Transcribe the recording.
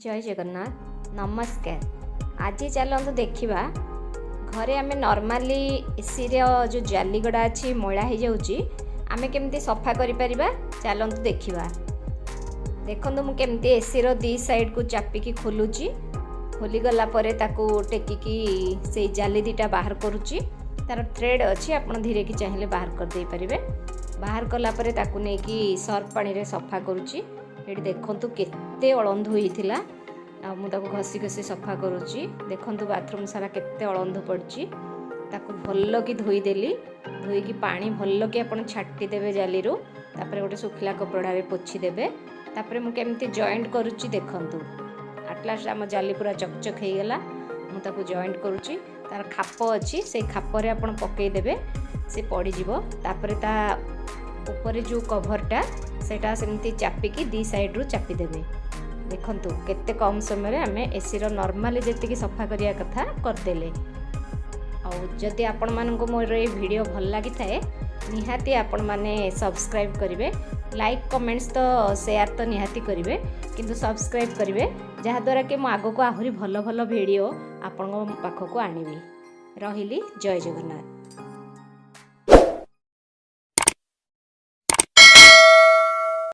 ଜୟ ଜଗନ୍ନାଥ, ନମସ୍କାର। ଆଜି ଚାଲନ୍ତୁ ଦେଖିବା, ଘରେ ଆମେ ନର୍ମାଲି ଏସିର ଯେଉଁ ଜାଲିଗୁଡ଼ା ଅଛି, ମଇଳା ହେଇଯାଉଛି, ଆମେ କେମିତି ସଫା କରିପାରିବା। ଚାଲନ୍ତୁ ଦେଖିବା। ଦେଖନ୍ତୁ, ମୁଁ କେମିତି ଏସିର ଦୁଇ ସାଇଡ଼କୁ ଚାପିକି ଖୋଲୁଛି। ଖୋଲିଗଲା ପରେ ତାକୁ ଟେକିକି ସେଇ ଜାଲି ଦୁଇଟା ବାହାର କରୁଛି। ତାର ଥ୍ରେଡ଼୍ ଅଛି, ଆପଣ ଧୀରେକି ଚାହିଁଲେ ବାହାର କରିଦେଇପାରିବେ। ବାହାର କଲା ପରେ ତାକୁ ନେଇକି ସର୍ଫ ପାଣିରେ ସଫା କରୁଛି। ଏଠି ଦେଖନ୍ତୁ, କେତେ ଅଳନ୍ଧୁ ହେଇଥିଲା ଆଉ ମୁଁ ତାକୁ ଘଷି ଘଷି ସଫା କରୁଛି। ଦେଖନ୍ତୁ, ବାଥରୁମ୍ ସାରା କେତେ ଅଳନ୍ଧୁ ପଡ଼ିଛି। ତାକୁ ଭଲକି ଧୋଇଦେଲି। ଧୋଇକି ପାଣି ଭଲକି ଆପଣ ଛାଟି ଦେବେ ଜାଲିରୁ। ତାପରେ ଗୋଟେ ଶୁଖିଲା କପଡ଼ାରେ ପୋଛିଦେବେ। ତାପରେ ମୁଁ କେମିତି ଜଏଣ୍ଟ କରୁଛି ଦେଖନ୍ତୁ। ଆଟଲାଷ୍ଟ ଆମ ଜାଲି ପୁରା ଚକଚକ ହେଇଗଲା। ମୁଁ ତାକୁ ଜଏଣ୍ଟ କରୁଛି। ତାର ଖାପ ଅଛି, ସେଇ ଖାପରେ ଆପଣ ପକାଇଦେବେ, ସେ ପଡ଼ିଯିବ। ତାପରେ ତା ଉପରେ ଯେଉଁ କଭରଟା, ସେଇଟା ସେମିତି ଚାପିକି ଦୁଇ ସାଇଡ଼ରୁ ଚାପିଦେବେ। ଦେଖନ୍ତୁ, କେତେ କମ୍ ସମୟରେ ଆମେ ଏସିର ନର୍ମାଲି ଯେତିକି ସଫା କରିବା କଥା କରିଦେଲେ। ଆଉ ଯଦି ଆପଣମାନଙ୍କୁ ମୋର ଏଇ ଭିଡ଼ିଓ ଭଲ ଲାଗିଥାଏ, ନିହାତି ଆପଣମାନେ ସବସ୍କ୍ରାଇବ୍ କରିବେ। ଲାଇକ୍, କମେଣ୍ଟସ୍ ତ ସେୟାର ତ ନିହାତି କରିବେ, କିନ୍ତୁ ସବସ୍କ୍ରାଇବ୍ କରିବେ, ଯାହାଦ୍ୱାରା କି ମୁଁ ଆଗକୁ ଆହୁରି ଭଲ ଭଲ ଭିଡ଼ିଓ ଆପଣଙ୍କ ପାଖକୁ ଆଣିବି। ରହିଲି, ଜୟ ଜଗନ୍ନାଥ।